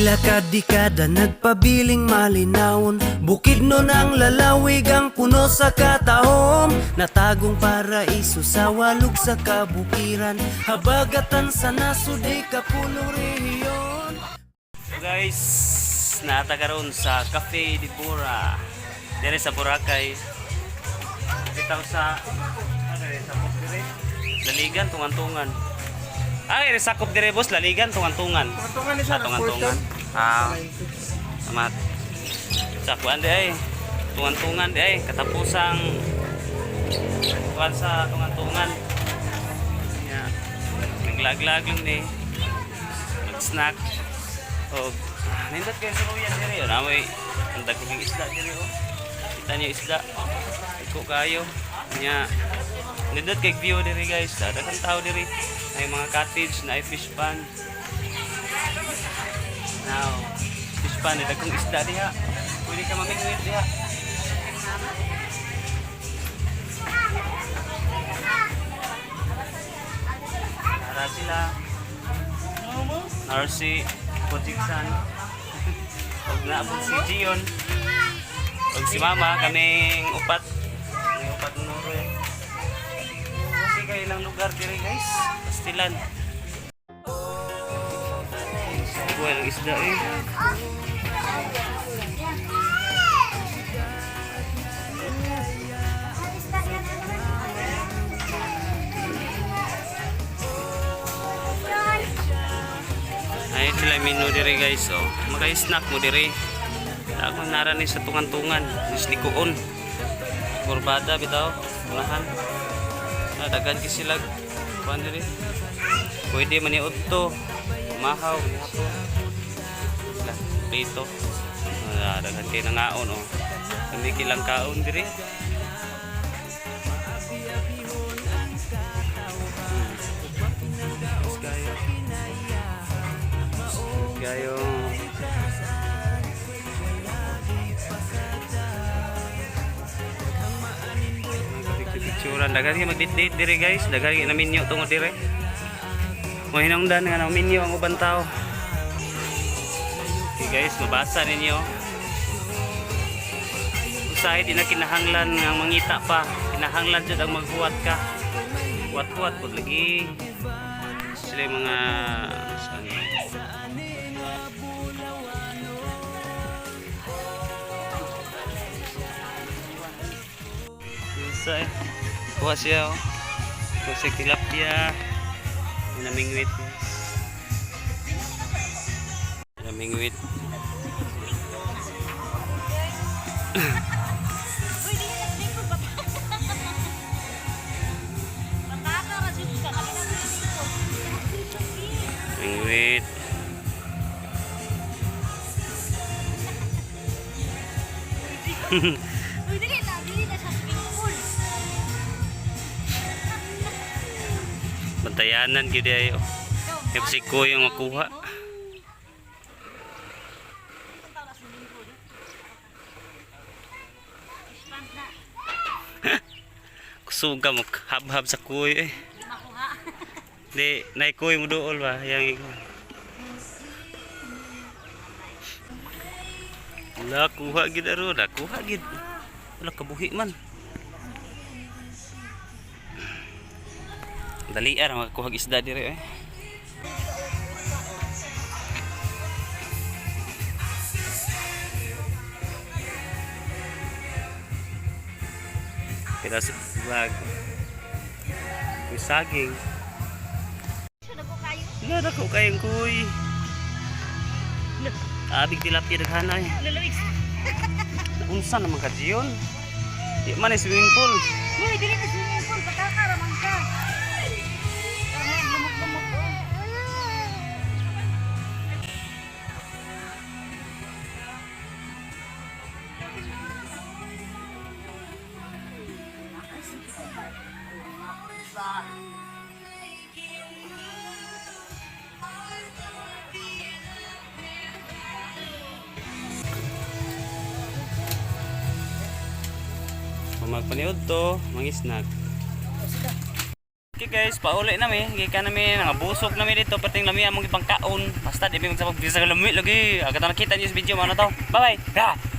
Pila ka dekada nagpabiling malinawon, Bukidnon ang lalawig ang puno sa katahom. Natagong paraiso sa walog sa kabukiran, habagatan sa nasod ay kapulong rehiyon. So guys, naata karon sa Cafe de Bora. Dire sa Boracay. Bitaw sa ano dire sakop dire? Laligan tungan-tungan. Ah, dire sakop dire, boss, laligan tungan-tungan. Tungan ni siya Ah, tungan-tungan. Ah, amat. Sa kuan di ay. Tungan-tungan di ay katapusang kuan sa tungan-tungan. Yeah. Naglaglag lang ni. Mag-snack. O, nindot kayo sa ruyan diri. O, namoy, ang dagkong isda diri o. Kita niyo isda. Iko kayo. Nya. Nindot kay view diri, guys. Daghang tao diri. Ay mga cottage na ay fish pond. Now, fish pond, ay dagkong isda diha. Pwede ka mamingwit diha. Tara sila. Narsi, Kojiksan. Huwag na abot si Gion. Huwag si Mama, kaming upat. Kaming upat nuro eh. Kasi kayo lang lugar dire, guys. Pastilan. Buhay ng isda eh. Ay sila menu dire, guys. Oh. Maka-snack mo dire. Ako nara ni sa tungan-tungan, nislikuon. Kurbada bitaw, unahan. Na daghan ki sila kuan dire. Pwede man ni udto. Mahaw ni hapon. Sila dito. Ah, daghan kay nangaon oh. Kami kilang kaon dire. Kayo. Kayo. Picturean daghan kay mag-date dire, guys. Daghan kay naminyo tungod dire. Mo hinungdan nga naminyo ang uban tao. Okay guys, mabasa ninyo. Usahay di na kinahanglan nga mangita pa. Kinahanglan jud ang maghuwat ka. Huwat-huwat pud lagi. Sila yung mga saan. Isa eh. Kuha siya oh. Kuha siya tilapia. Namingwit, guys. Namingwit. Uy, di na nag-lingkod ba? Makakarasyod ka. Kali na lingkod. Mingwit. Uy, dili na. Dili na siya swimming pool. Bantayanan gyud ay oh. Kaya si Kuya yung makuha. Kusuga mo habhab sa kuy eh. Makuha. Di naikuy mo dool ba yang ikaw. Wala, kuha gid aro, la kuha gid. Wala kabuhi man. Dali ara makakuha og isda dire eh. Kita sa vlog. May saging. Siya nagko kayo. Wala na ko kayong kuy. Abig tilapia daghan ay. Lalawig. Unsa naman ka Gion? Di man ay swimming pool. Uy, dili na swimming pool. Pataka raman ka. Parang lumok-lumok. Oh. Magpaniod to, mangisnag. Okay guys, pauli nami. Gikan nami, nangabusog nami dito. Pating lami among ipangkaon. Basta di mi magsabag bisa lami lagi. Agad nakita niyo sa video, ano to. Bye bye. Ha!